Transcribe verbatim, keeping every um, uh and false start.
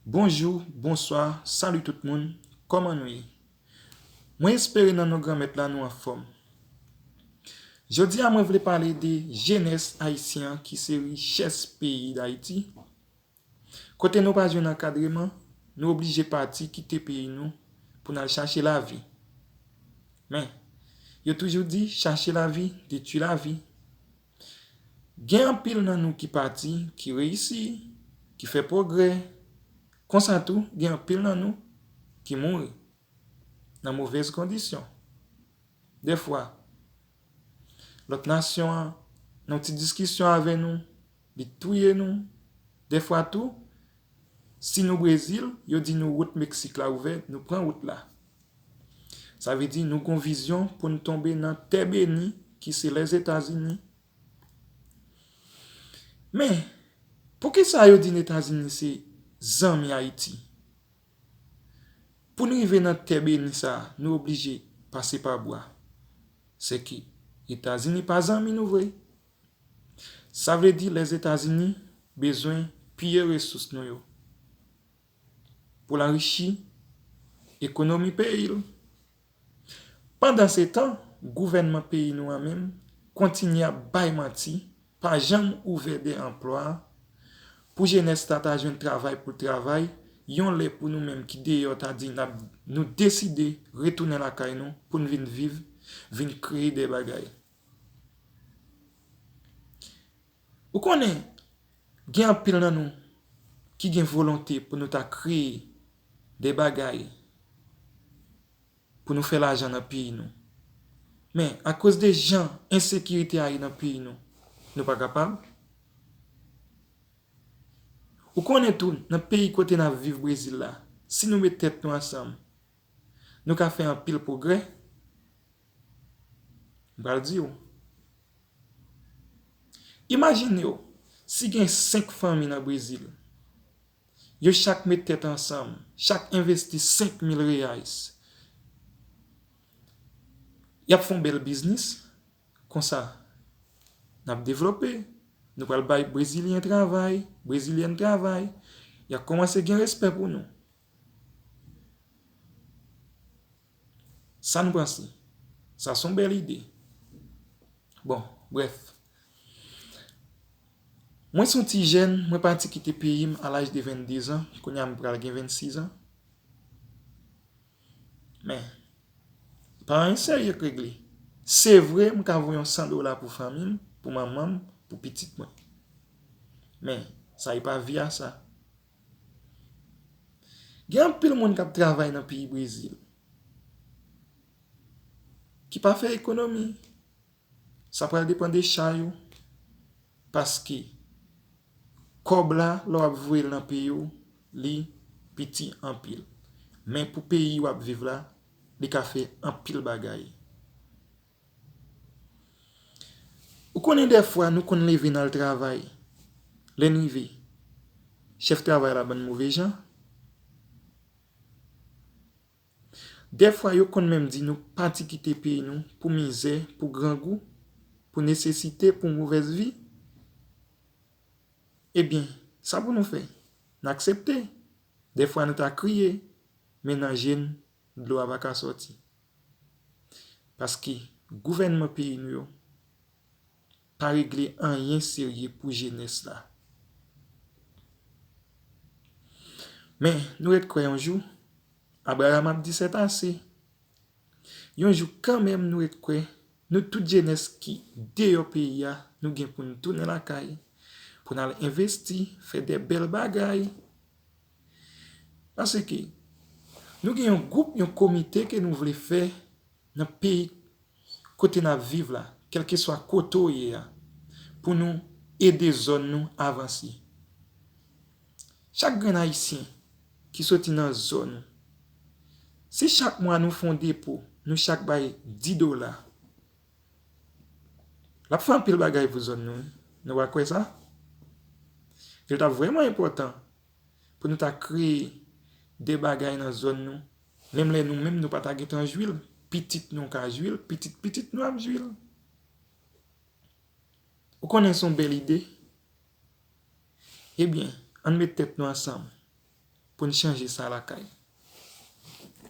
Bonjou, bonswa, salut tout moun, kòman nou ye? Mwen espere nan non Granmèt la nou anfòm. Jodi a mwen vle pale de jenès ayisyen an ki se richès peyi Dayiti. Kote nou pa jwenn ankadreman, nou oblije pati kite peyi nou pou n al chache lavi. Men, yo toujou di chache lavi detwi lavi. Gen anpil nan nou ki pati, ki reyisi, ki fè pwogrè. Konsa tou, gen anpil nan nou ki mouri nan movèz kondisyon. Dèfwa, lòt nasyon an nan yon ti diskisyon avè nou, li touye nou. Dèfwa tou, si nou Brezil, yo di nou wout Meksik la ouvè, nou pran wout la. Sa vle di nou gon vizyon pou n tonbe nan tè beni ki se Lèzetazini. Men, poukisa yo di n Etazini se zanmi Ayiti? Pou n rive nan tè beni sa a, nou oblije pase pa bwa. Sèke Etazini pa zanmi nou vre. Sa vle di Lèzetazini bezwen piye resous nou yo pou l anrichi ekonomi peyi l. Pandansetan, gouvènman peyi nou an menm kontinye ap bay manti, pa janm ouvè de anplwa pou jenès la ta jwenn travay pou l travay, yon lè pou nou menm ki deyò ta di n ap, nou deside retounen lakay nou pou n vin viv, vin kreye de bagay. Ou konnen, gen anpil nan nou ki gen volonte pou nou ta kreye de bagay pou nou fè lajan nan peyi nou. Men, akoz de jan ensekirite a ye nan peyi nou, nou pa kapab. Ou konnen tou, nan peyi kote n ap viv Brezil la, si nou met tèt nou ansanm, nou ka fè anpil pwogrè. M pral di w. Imajine w, si gen senk fanmi nan Brezil, yo chak met tèt ansanm, chak envesti senk mil reais. Y ap fè yon bèl biznis, konsa, n ap devlope. Nou pral bay Brezilyen travay, Brezilyèn travay. Y ap kòmanse gen respè pou nou. Sa nou panse? Sa se yon bèl ide. Bon, brèf. Mwen se yon ti jèn, mwen pati kite peyi m a laj de vennde zan, kounye a m pral gen vennsis an. Men, pa anyen serye k regle. Se vre, m ka voye yon san dola pou fanmi m, pou manman m, pou pitit mwen. Men, sa e pa vi a sa. Gen anpil moun k ap travay nan peyi Brezil ki pa fè ekonomi. Sa pral depann de cha yo. Paske kòb la, lè w ap voye l nan peyi w, li piti anpil. Men pou peyi w ap viv la, li ka fè anpil bagay. Ou konnen dèfwa nou konn leve n al travay. Lè n rive, chèf travay la ban n move jan. Dèfwa yo konn menm di nou pati kite peyi nou pou mizè, pou grangou, pou nesesite, pou movèz vi. Ebyen, sa pou nou fè? N aksepte. Dèfwa nou ta kriye, men nan je n, dlo a pa ka sòti. Paske gouvènman peyi nou yo pa regle anyen serye pou jenès la. Men, nou ret kwè yon jou, Abraram ap di sètase. Yon jou kanmenm nou ret kwè, nou tout jenès ki deyò peyi a, nou gen pou n tounen lakay, pou n al envesti, fè de bèl bagay. Paske nou gen yon gwoup, yon komite ke nou vle fè nan peyi kote n ap viv la, kèlkeswa kote w ye a, pou nou ede zòn nou avanse. Chak grenn Ayisyen ki soti nan zòn ou, si chak mwa nou fè yon depo, nou chak bay dis dola, l ap fè anpil bagay pou zòn nou, wi. Nou pa kwè sa? Li t ap vrèman enpòtan pou nou ta kreye de bagay nan zòn nou, menm lè nou menm nou pa ta gentan jwi l, pitit nou ka jwi l, pitit pitit nou ap jwi l. Ou konnen se yon bèl ide? Ebyen, ann met tèt nou ansanm. pou n chanje sa lakay.